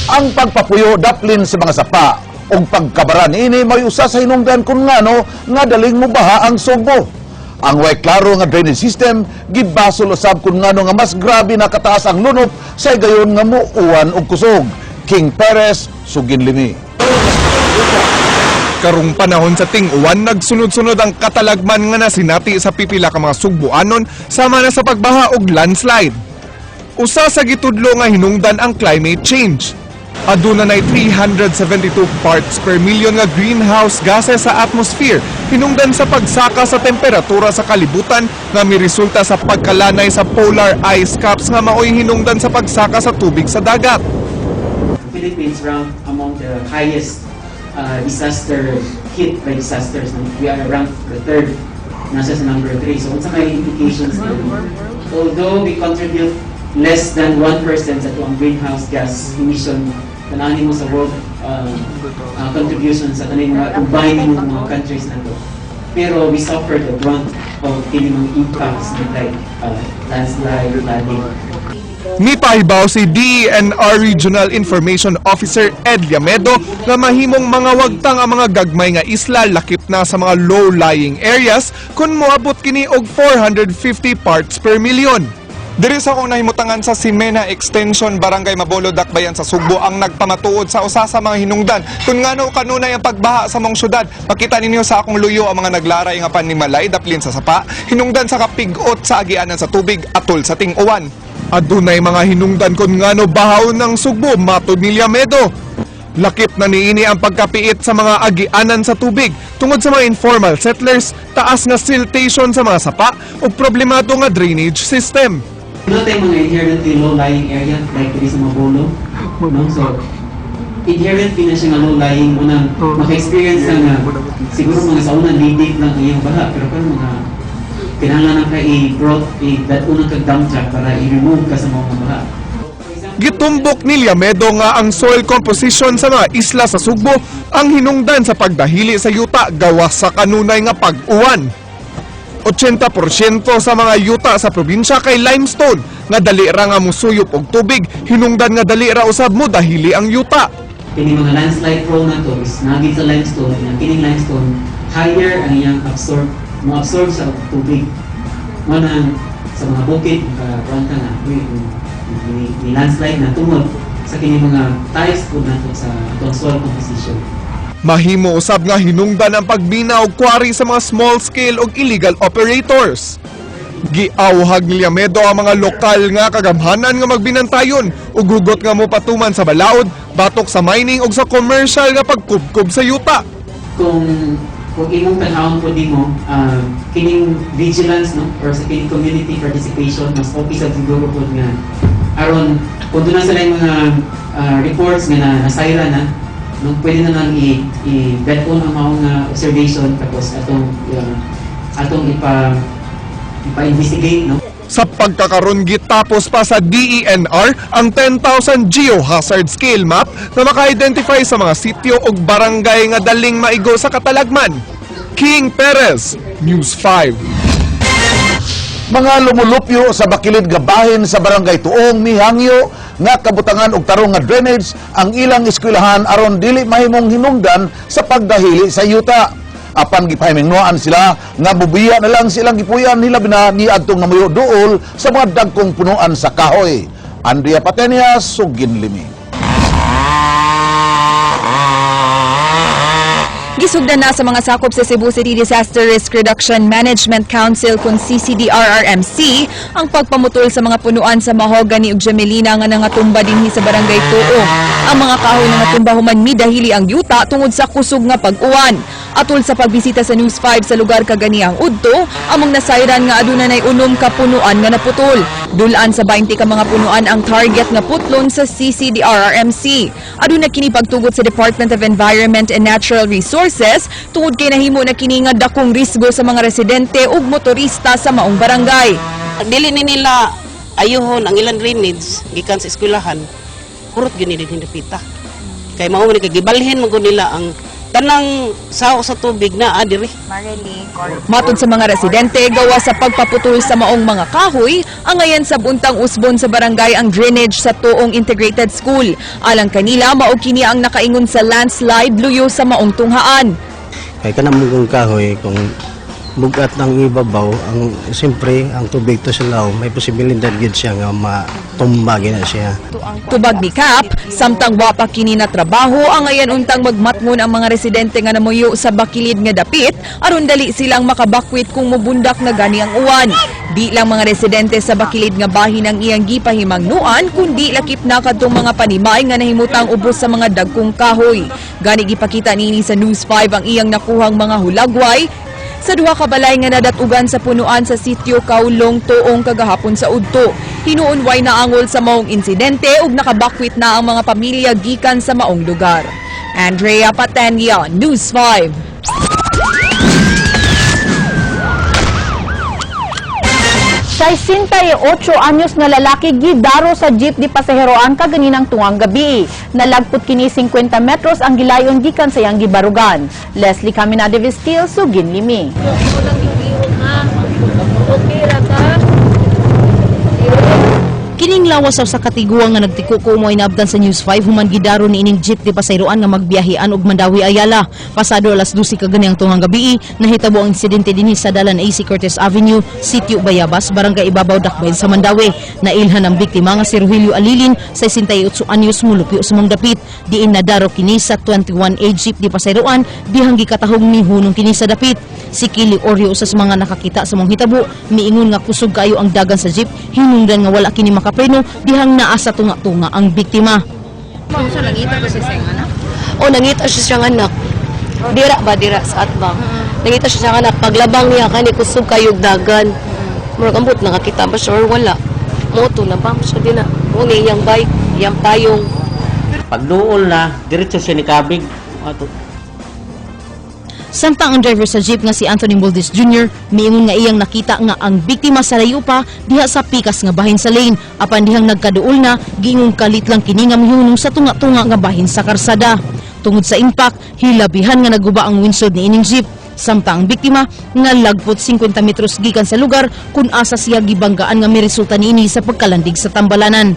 Ang pagpapuyo daplin sa mga sapa ug pagkabara niini may usa sa hinungdan kung ngano nga daling mobaha ang Sugbo. Ang way klaro nga drainage system gibasol usab kung ngano nga mas grabe na kataas ang lunop sa higayon nga muuwan og kusog. King Perez, Suginlimi. Karong panahon sa ting-uwan, nagsunod-sunod ang katalagman nga nasinati sa pipila ka mga Sugbuanon sama na sa pagbaha og landslide. Usa sa gitudlo nga hinungdan ang climate change. Aduna nay 372 parts per million nga greenhouse gases sa atmosphere hinungdan sa pagsaka sa temperatura sa kalibutan nga miresulta sa pagkalanay sa polar ice caps nga maoy hinungdan sa pagsaka sa tubig sa dagat. Philippines ranked among the highest disaster hit by disasters, no? We are ranked the third, nasa sa number three. So, unsa may implications nito? Although we contribute less than 1% sa atuang greenhouse gas emission, tanahin mo sa world contribution sa kaning mga combined mo mga countries na to. Pero we suffer the brunt of kini mga impacts like landslide, flooding. Nipahibaw si DENR Regional Information Officer Ed Llamedo nga mahimong mga wagtang ang mga gagmay nga isla lakip na sa mga low-lying areas kung moabot kini og 450 parts per million. Diri sa akong nahimutangan sa Simena Extension, Barangay Mabolo, Dakbayan sa Sugbo ang nagpamatuod sa usa sa mga hinungdan kung ngano kanunay ang pagbaha sa mong syudad. Makita ninyo sa akong luyo ang mga naglaray nga panimalay daplin sa sapa, hinungdan sa kapigot sa agianan sa tubig atol sa ting-uwan. Adunay mga hinungdan kung ngano bahaw ng Sugbo, matod ni Llamedo. Lakip na niini ang pagkapiit sa mga agianan sa tubig tungod sa mga informal settlers, taas nga siltation sa mga sapa ug problemado nga drainage system. Doon tayo mga inherently low-lying area, like diri sa Mabolo, no? So, inherently na siya nga low-lying, unang maka-experience na nga, siguro mga sa unang lidik lang ang iyang baha, pero kung mga kinahanglan na ka i-brought, i-unang kag dump truck para i-remove ka sa mga baha. Gitumbok ni Llamedo nga ang soil composition sa mga isla sa Sugbo ang hinungdan sa pagdahili sa yuta gawas sa kanunay nga pag-uwan. 80% sa mga yuta sa probinsya kay limestone nga dali ra nga musuyop og tubig, hinungdan nga dali ra usab mo dahili ang yuta. Kini mga landslide prone na to is nagit sa limestone, ang kining limestone higher ang iyang absorb, mo absorb sa tubig. Mo nang sa mga bukid makakuan ka nga, uy, ni landslide na tungod sa kini mga types po nato sa atong soil composition. Mahimo usab nga hinungdan ang pagbina og quarry sa mga small scale og illegal operators. Giawhag ni Llamedo ang mga lokal nga kagamhanan nga magbinantayon ug hugot nga mopatuman sa balaod batok sa mining ug sa commercial nga pagkubkob sa yuta. Kung imong tan-awon po nimo kining vigilance, no, or sa kining community participation, mas okay sa siguro po nga aron kung doon na sila yung mga reports nga na nasayra na, no, pwede na lang i bet on ang mga nga observation, tapos atong ipa investigate, no. Sa pagkakaroon, gitapos pa sa DENR ang 10,000 geohazard scale map na maka-identify sa mga sitio ug barangay nga daling maigo sa katalagman. King Perez, News 5. Mga lumulupyo sa bakilid nga bahin sa Barangay Tuong mihangyo nga kabutangan og tarong nga drainage ang ilang eskwelahan aron dili mahimong hinungdan sa pagdahili sa yuta. Apan gipahimingnuan sila nga bubiya na lang silang gipuyan, hilabi na niadtong namuyo duol sa mga dagkong punuan sa kahoy. Andrea Patenias, Suginlimi. Gisugdan na sa mga sakop sa Cebu City Disaster Risk Reduction Management Council kung CCDRRMC ang pagpamutol sa mga punuan sa mahogany ug jamelina nga nangatumba dinhi sa Barangay Tuong. Ang mga kahoy nga natumba human midahili ang yuta tungod sa kusog nga pag-uwan. Atol sa pagbisita sa News 5 sa lugar kaganiang udto, among nasayran nga aduna nay 6 ka punuan nga naputol. Dulan sa 20 ka mga punuan ang target nga putlon sa CCDRRMC. Aduna kini pagtugot sa Department of Environment and Natural Resources tungod kay nahimo na kini nga dakong risgo sa mga residente ug motorista sa maong barangay. Dili ni nila ayuhon ang ilang drainage gikan sa eskwelahan. Kurot gyud nila hinapita. Kay mao man kay gibalhin man gud nila ang Kanang sao sa tubig na diri. Matod sa mga residente, gawa sa pagpaputol sa maong mga kahoy, ang ngayon sa buntang usbon sa barangay ang drainage sa Tuong Integrated School. Alang kanila, mao kini ang nakaingon sa landslide luyo sa maong tunghaan. Kay kanang mugong kahoy kung bugat ang ibabaw, ang siyempre ang tubig to sa law, may posibilidad gid siya nga matumba gid na siya. Tubag ni Cap, samtang wa pa kini na trabaho, ang ngayon untang magmatngon ang mga residente nga namuyo sa bakilid nga dapit, aron dali silang makabakwit kung mubundak na gani ang uwan. Di lang mga residente sa bakilid nga bahin ang iyang gipahimangnuan, kundi lakip na kadtong mga panimay nga nahimutang ubos sa mga dagkong kahoy. Gani gipakita niini sa News 5 ang iyang nakuhang mga hulagway sa duha ka balay nga nadatugan sa punuan sa sitio Kaulong tuong kagahapon sa udto. Hinuon way naangol sa maong insidente ug nakabakwit na ang mga pamilya gikan sa maong lugar. Andrea Patenia, News 5. 68 anyos nga lalaki gidaro sa jeep di pasaheroan kaganinang tungang gabi. Nalagpot kini 50 metros ang gilayon gikan sa iyang gibarugan. Leslie Caminade Vestil, Sugin Limi. Kining lawas sa katiguang nga nagtiko ko mo'y naabdan sa News 5 human gidaro ni ining jeep di pasayroan nga magbiyahean og Mandawi Ayala. Pasado alas 12 kaganiyang tungang gabi, nahitabo ang insidente dinhi sa dalan AC Cortez Avenue, Sitio Bayabas, Barangay Ibabaw, Dakbayan sa Mandawi. Nailhan ang biktima nga si Rogelio Alilin, 68 anyos, mulupyo sa Mangdapit. Diin nadaro kini sa 21A jeep di pasayroan, dihang gikatahong ni hunong kini sa dapit. Si Kili Oreo usa sa mga nakakita sa mong hitabo, miingon nga kusog kaayo ang dagan sa jeep, hinungdan nga wala kini makapreno dihang naa sa tunga-tunga ang biktima. O nangita siya siyang anak. Dira ba dira sa atbang. Nangita siya siyang anak paglabang niya kani kusog kayog dagan. Murag ambot nakakita ba siya or wala. Moto na ba siya din na. Mo ni iyang bike, iyang payong. Pagduol na, diretso siya ni Kabig. Ato. Samtang ang driver sa jeep nga si Anthony Moldis Jr. miingon nga iyang nakita nga ang biktima sa layo pa diha sa pikas nga bahin sa lane apan dihang nagkaduol na giingong kalit lang kini nga mihunong sa tunga-tunga nga bahin sa karsada. Tungod sa impact, hilabihan nga naguba ang windshield ni ining jeep. Samtang ang biktima nga lagpot 50 metros gikan sa lugar kung asa siya gibanggaan nga miresulta niini sa pagkalandig sa tambalanan.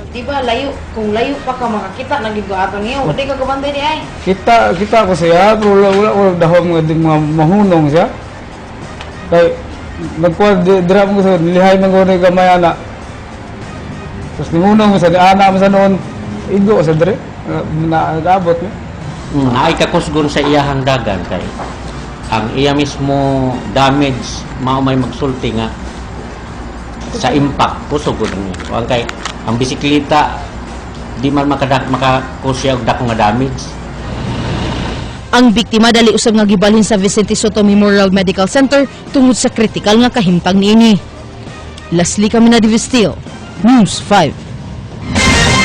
Di ba layo, kung layo pa ka makakita naging ato niyo, di ka gabantay di ay. Kita kita ko siya pero wala wala wala dahom nga di mga mahunong siya. Kay nagkuha dira mo sa lihay man ko ni gamay ana. Tapos nihunong mo sa ni ana mo sa noon igo sa dire na naabot ni. Naay kakusgon sa iyahang dagan kay ang iya mismo damage mao may magsulti nga sa impact kusog gud niya. Ang kay ang bisikleta di man makadak makakusya og dako nga damage. Ang biktima dali usab nga gibalhin sa Vicente Soto Memorial Medical Center tungod sa kritikal nga kahimtang niini. Leslie Camina de Vestil, News 5.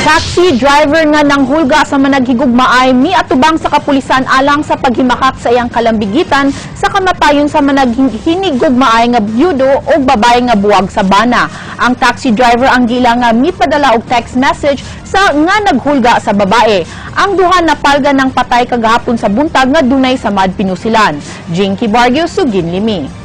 Taxi driver nga nanghulga sa managhigugmaay miatubang sa kapulisan alang sa paghimakak sa iyang kalambigitan sa kamatayon sa managhinigugmaay nga byudo o babae nga buwag sa bana. Ang taxi driver ang gila nga mipadala og text message sa nga naghulga sa babae. Ang duha napalga ng patay kagahapon sa buntag nga dunay sa Madpinusilan. Jinky Barrio, Sugin Limi.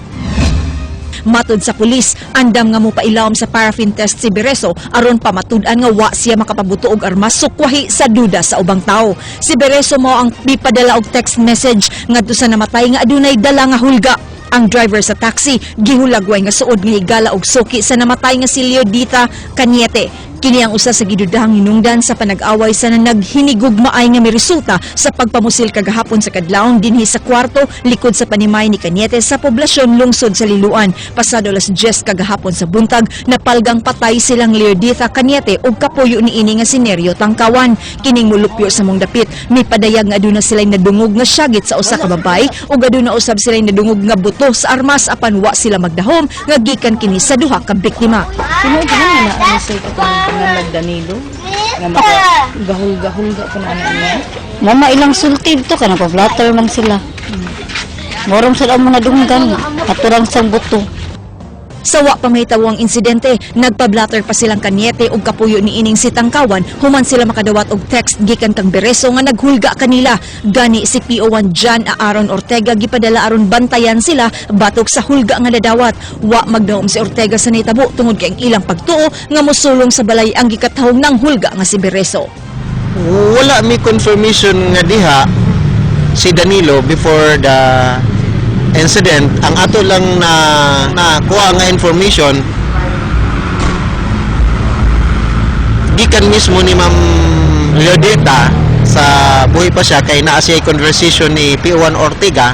Matod sa pulis, andam nga mopailawom sa paraffin test si Bereso aron pamatud-an nga wa siya makapabuto og armas sukwahi sa duda sa ubang tawo. Si Bereso mao ang mipadala og text message ngadto sa namatay nga adunay dala nga hulga. Ang driver sa taxi gihulagway nga suod nga higala og suki sa namatay nga si Leodita Cañete. Kini ang usa sa gidudahang hinungdan sa panag-away sa naghinigugmaay nga miresulta sa pagpamusil kagahapon sa kadlawon dinhi sa kwarto likod sa panimay ni Cañete sa poblasyon lungsod sa Liluan. Pasado alas 10 kagahapon sa buntag, napalgang patay silang Leodita Cañete ug kapuyo niini nga si Nerio Tangkawan. Kining mulupyo sa mong dapit, mipadayag nga aduna sila'y nadungog nga syagit sa usa ka babae ug aduna usab sila'y nadungog nga buto sa armas apan wa sila magdahom nga gikan kini sa duha ka biktima. Sino ba na ano sa ito nga Danilo? Nga maka gahul-gahul ga kuno ana niya. Mama ilang sulti to kanang pa-flutter man sila. Morom sila mo nadunggan aturang sang buto. Sa wa pa mahitabo ang insidente, nagpa-blatter pa silang kanyete og kapuyo ni ining si Tangkawan human sila makadawat og text gikan kang Bereso nga naghulga kanila. Gani si PO1 John Aaron Ortega gipadala aron bantayan sila batok sa hulga nga nadawat. Wa magdaom si Ortega sa nahitabo tungod kay ang ilang pagtuo nga mosulong sa balay ang gikatahong ng hulga nga si Bereso. Wala mi confirmation nga diha si Danilo before the incident. Ang ato lang na nakuha nga information gikan mismo ni Ma'am Leodeta sa buhi pa siya, kay naa siya conversation ni PO1 Ortega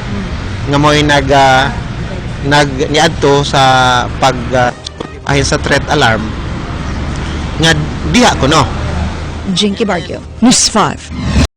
nga mo'y nag niadto sa pag ahin sa threat alarm nga diha ko no. Jinky Barrio, News 5.